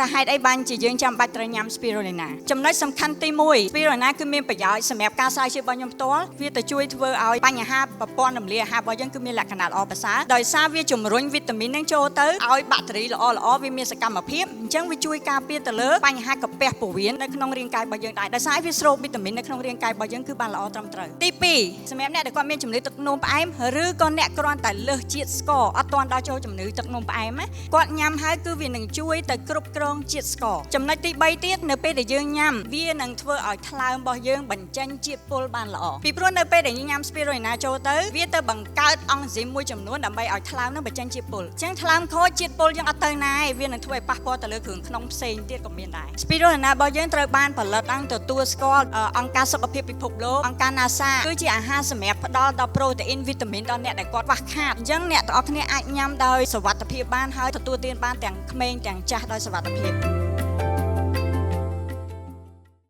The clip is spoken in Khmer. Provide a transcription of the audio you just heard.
តើហេតុអីបានជាយើងចាំបាច់ត្រូវញ៉ាំ Spirulina ចំណុចសំខាន់ទី1 Spirulina គឺមានប្រយោជន៍សម្រាប់ការស្រាវជ្រាវរបស់ខ្ញុំផ្ទាល់វាទៅជួយធ្វើឲ្យបញ្ហាប្រព័ន្ធរំលាយអាហាររបស់យើងគឺមានលក្ខណៈល្អប្រសើរដោយសារវាជំរុញវីតាមីននឹងចូលទៅឲ្យបាក់តេរីល្អល្អវាមានសកម្មភាពអញ្ចឹងវាជួយការពារទៅលើបញ្ហាកាពះពោះវៀននៅក្នុងរាងកាយរបស់យើងដែរដោយសារវាស្រូបវីតាមីននៅក្នុងរាងកាយរបស់យើងគឺបានល្អត្រឹមត្រូវទី2សម្រាប់អ្នកដែលគាត់មានជំងឺទឹកនោមផ្អែមឬក៏អ្នកគ្រាន់តែលើសជាតិស្ករអត់ទាន់ដល់ចូលជំងឺទឹកនោមផ្អែមណាគាត់ញ៉ាំហើយគឺវានឹងជួយទៅគ្រប់គ្រងជាតិស្ករចំណុចទី3ទៀតនៅពេលដែលយើងញ៉ាំវានឹងធ្វើឲ្យថ្លើមរបស់យើងបញ្ចេញជាតិពុលបានល្អពីព្រោះនៅពេលដែលយើងញ៉ាំ Spirulina ចូលទៅវាទៅបង្កើតអង់ស៊ីមមួយចំនួនដើម្បីឲ្យថ្លើមនឹងបញ្ចេញជាតិពុលអញ្ចឹងថ្លើមខូចជាតិពុលយើងអត់ទៅណាឯងវានឹងធ្វើឲ្យប៉ះពាល់ទៅលើគ្រឿងក្នុងផ្សេងទៀតក៏មានដែរ Spirulina របស់យើងត្រូវបានផលិតអង្គទទួលស្គាល់អង្គការសុខភាពពិភពលោកអង្គការ NASA គឺជាអាហារសម្រាប់ផ្ដល់ដល់ប្រូតេអ៊ីនវីតាមីនដល់អ្នកដែលគាត់ខ្វះខាតអញ្ចឹងអ្នកទាំងអស់គ្នាអាចញ៉ាំដោយសុវត្ថិភាពបានហើយទទួលទានបានទាំងក្មេងទាំងចាស់ដោយសុវត្ថិភាព។